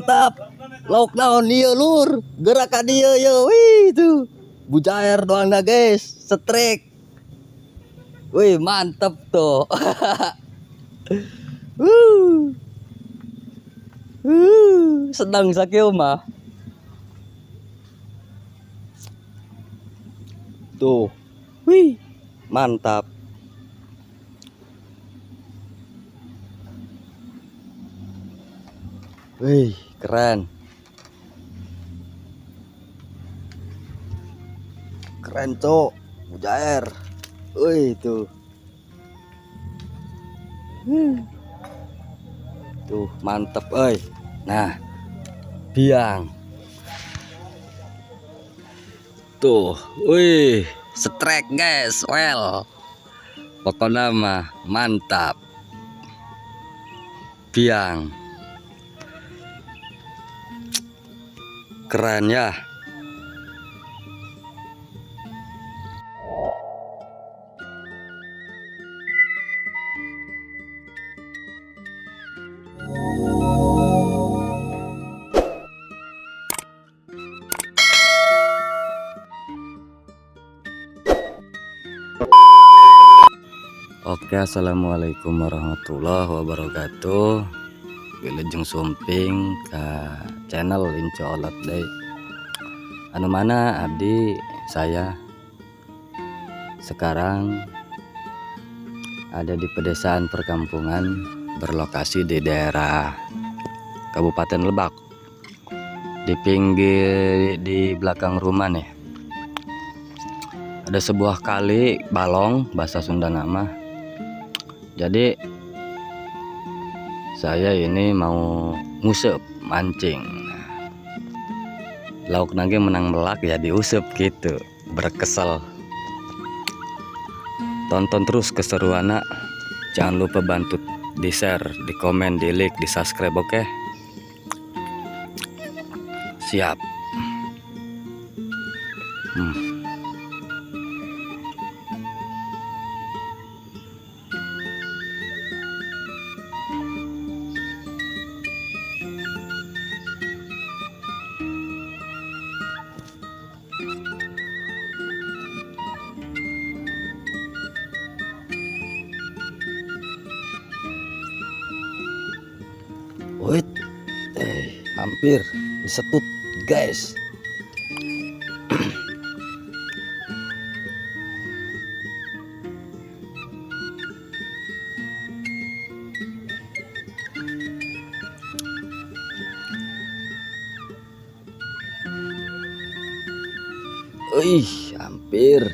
Mantap. Lauk naon ieu lur? Gerak ka dieu ye. Wih tuh. Bujair doang dah guys, setrek. Wih, mantap tuh. Sedang sakieu mah. Tuh. Wih, mantap. Wih, keren. Keren cok, bujair. Wih tuh. Tuh mantep euy. Nah, biang. Tuh, wih, setrek guys, well. Pokoknya mah mantap. Biang. Keren ya. Oke, assalamualaikum warahmatullahi wabarakatuh. Wilujeng sumping ke channel Incu Olot Day. Anu mana abdi saya sekarang ada di pedesaan perkampungan berlokasi di daerah Kabupaten Lebak, di pinggir di belakang rumah nih ada sebuah kali balong, bahasa Sunda nama. Jadi saya ini mau nguseup mancing. Lauk nangge menang melak ya diuseup gitu, berkesel. Tonton terus keseruannya. Jangan lupa bantu di share, di komen, di like, di subscribe, oke? Siap. Wait, hampir disetut guys. Wih, hampir.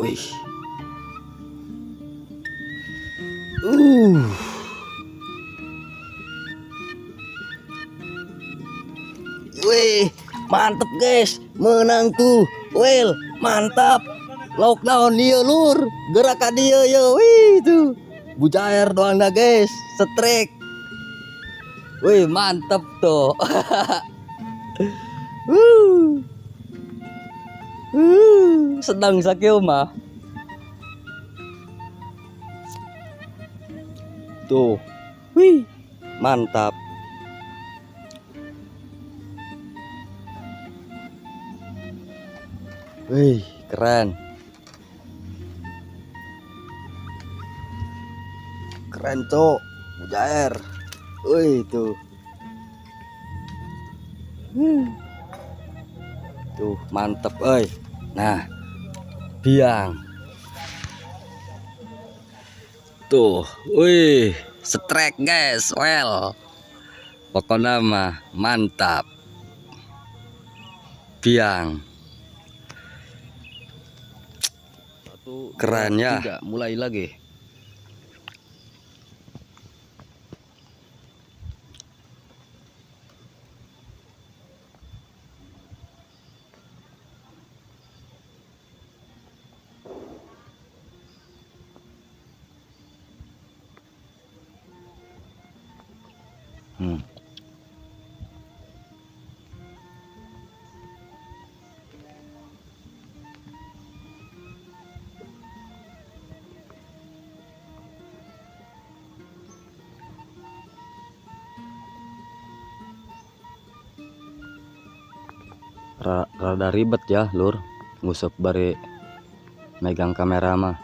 Wih. Wih, mantep guys, menang tuh. Well, mantap. Lauk naon ieu lur? Gerak ka dieu ye. Wih tuh. Bujair doang dah guys, setrek. Wih, mantep tuh. Sedang sakieu mah. Tuh. Wih, mantap. Wih, keren. Keren cok, bujair. Wih tuh. Tuh mantep euy. Nah, biang. Tuh, wih, setrek guys, well. Pokoknya mah mantap. Biang. Satu, Keren dua, ya. tiga, mulai lagi. Rada ribet ya lur, nguseup bari megang kamera mah.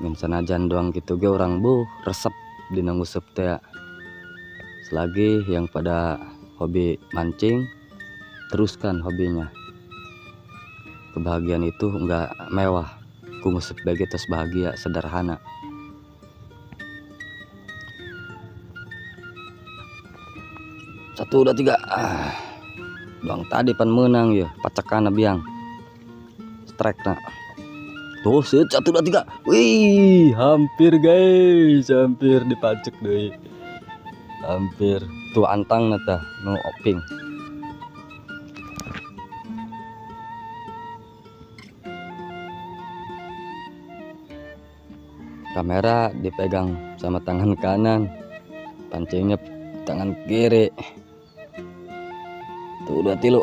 Min sanajan doang gitu ge urang buh resep dina nguseup teh ya. Selagi yang pada hobi mancing, teruskan hobinya. Kebahagiaan itu enggak mewah. Ku nguseup bae ge tos bahagia, sederhana. 1, 2, 3. Ah. Doang tadi pan menang ya, pacekana biang. Strike nak. Tuh, set, 1, 2, 3. Wih, hampir guys, hampir dipacek deui. Hampir. Tuh antang tah nu oping. Kamera dipegang sama tangan kanan, pancingnya tangan kiri. Tuh 2 3.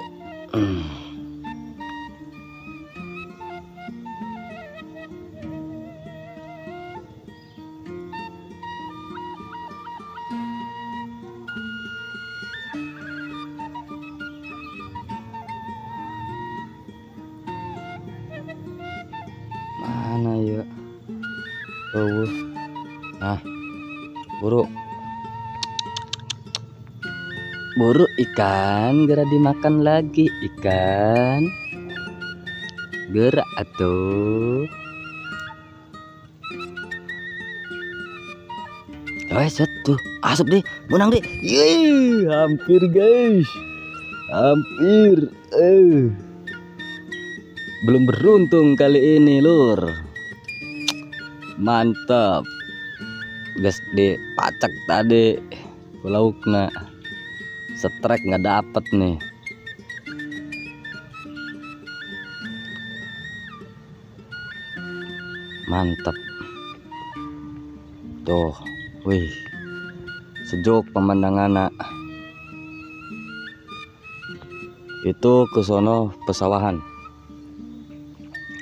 Mana ya? Oh. Nah, buru. Buru ikan, gerak dimakan lagi ikan. Gerak atuh. Set tuh, asup deh, menang deh. Yeay, hampir guys. Hampir. Belum beruntung kali ini lur. Mantap. Guys, dipacak tadi laukna. Strike nggak dapet nih. Mantap. Tuh, wih, sejuk pemandangan nak. Itu ke sono pesawahan.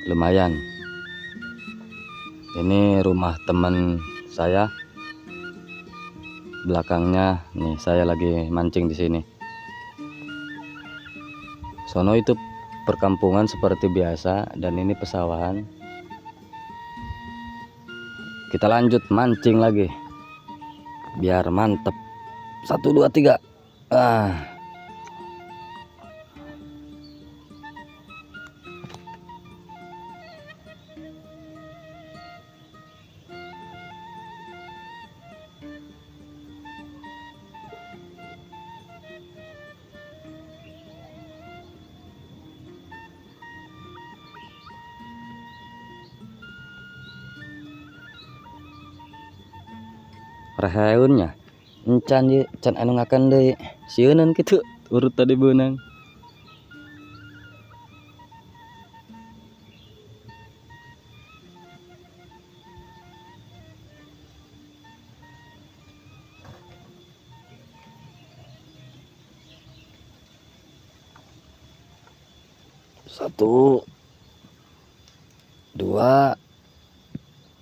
Lumayan. Ini rumah teman saya. Belakangnya nih saya lagi mancing di sini. Sono itu perkampungan seperti biasa dan ini pesawahan. Kita lanjut mancing lagi biar mantep. 1, 2, 3. Ah. Reheunnya encan ye, can anu ngakan deui. Sieuneun kitu urut tadi beunang. 1, 2,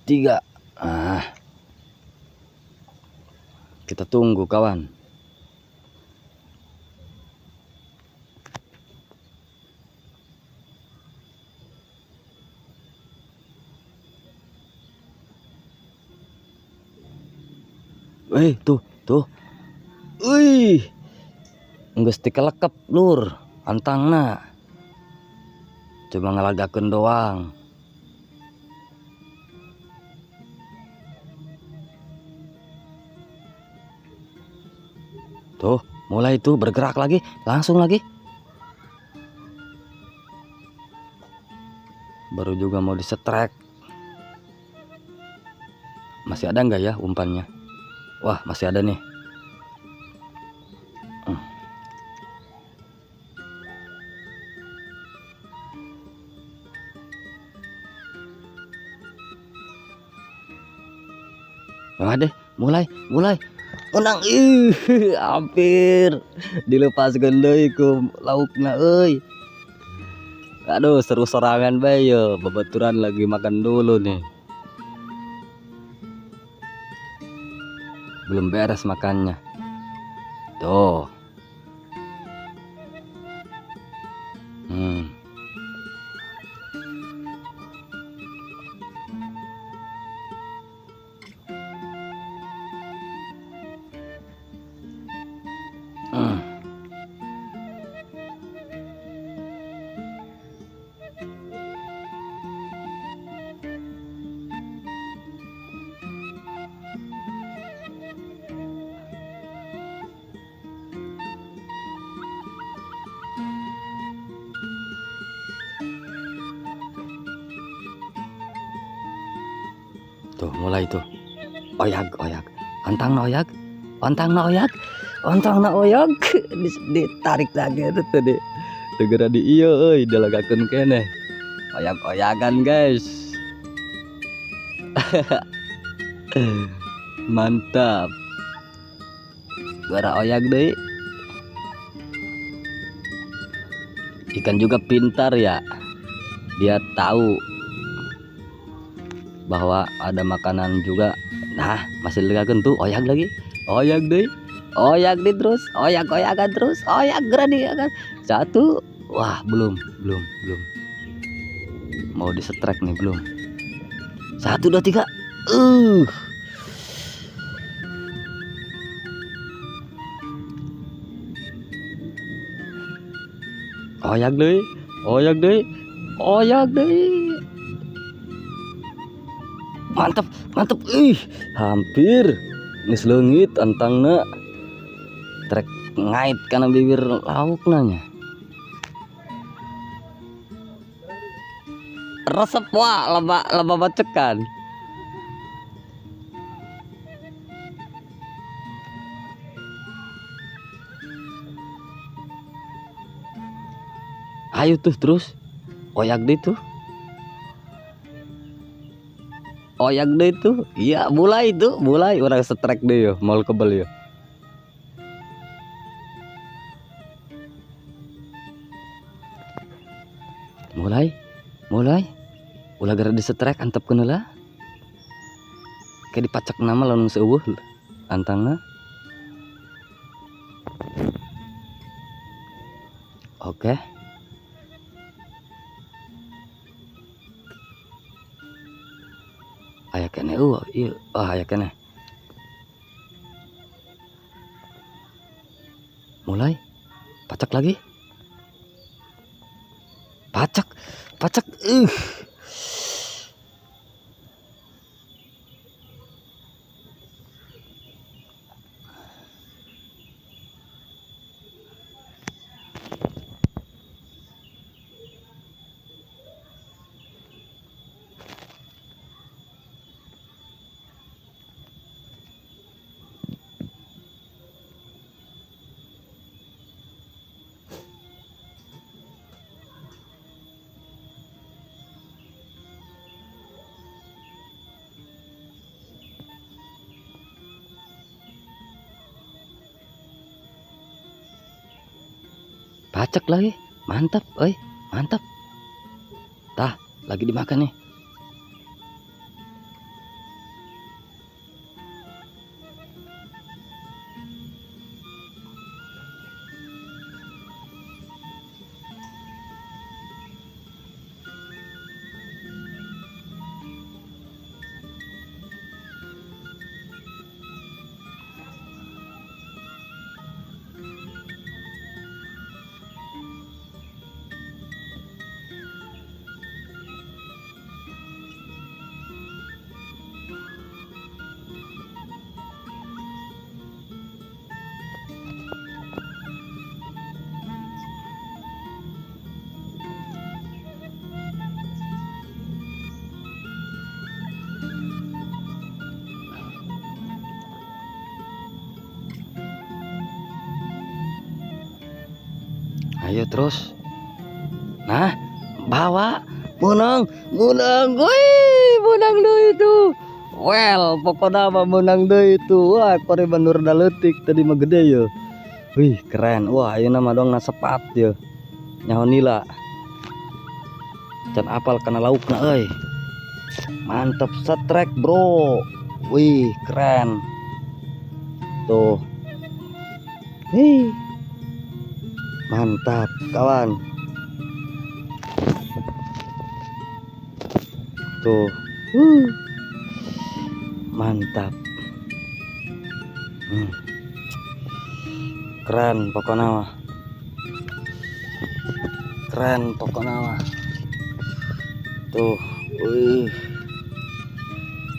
3. Ah. Kita tunggu kawan. Tuh, tuh. Wih. Geus dikelekep lur, antangna. Coba ngelagakeun doang. Tuh, mulai tuh bergerak lagi, langsung lagi. Baru juga mau disetrek. Masih ada nggak ya umpannya? Wah, masih ada nih. Nah deh, mulai, mulai. Menang. Ih, hampir dilepaskeun deui ku laukna euy. Aduh, seru sorangan bae yo, babaturan lagi makan dulu nih. Belum beres makannya. Tuh. Tuh mulai tuh. Oyag, oyag. Ontang na oyag. Ontang na oyag. Ontang na oyag. Ditarik lagi itu tuh di. Segera di iyo euy, dilagakeun keneh. Oyag-oyagan guys. Mantap. Gara oyag deui. Ikan juga pintar ya. Dia tahu bahwa ada makanan juga. Nah, masih dilegakeun tuh, oyag lagi. Oyag deui. Oyag deui terus, oyag-oyagan terus, oyag geura kan. Satu. Wah, belum, belum, belum. Mau disetrek nih, belum. 1, 2, 3. Oyag deui, oyag deui, oyag deui. Mantap, mantap. Ih, hampir geus leungit antangna. Trek ngait kana bibir lauk nanya. Resep wah, leba leba bacekan. Ayo tuh terus. Oyag deui tuh. Oyag deui tuh. Iya, mulai tuh, mulai urang setrek deui yo, maul kebel yo. Mulai, mulai. Ulah gara disetrek antepkeun heula. Kayak dipacek nama lamun seueuh antangna. Oke. Aya keneh eueuh ieu. Ah, aya keneh. Mulai. Pacak lagi. Pacak, pacak. Pacak lagi, mantap, oi, mantap. Tah, lagi dimakan nih. Ayo terus. Nah, bawa. Menang, menang. Wih, menang deui itu. Well, pokoknya mah menang deui itu. Wah, kore banur leutik tadi mah gede yo. Wih, keren. Wah, ayeuna mah dong sepat yo. Nyaho nila. Can apal kana laukna euy. Mantep setrek, bro. Wih, keren. Tuh. Wih. Mantap, kawan. Tuh. Mantap. Keren pokoknya mah. Keren pokoknya mah. Tuh, wih.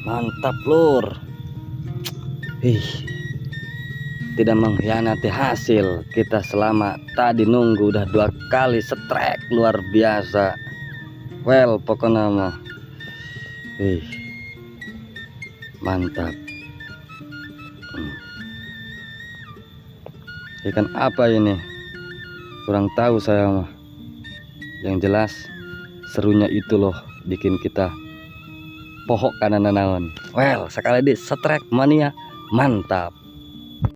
Mantap, lur. Ih. Tidak mengkhianati hasil. Kita selama tadi nunggu udah dua kali strike, luar biasa. Well, pokoknya mah. Ih. Mantap. Ikan apa ini? Kurang tahu saya mah. Yang jelas serunya itu loh bikin kita poho kana nanaon. Well, sekali di strike mania, mantap.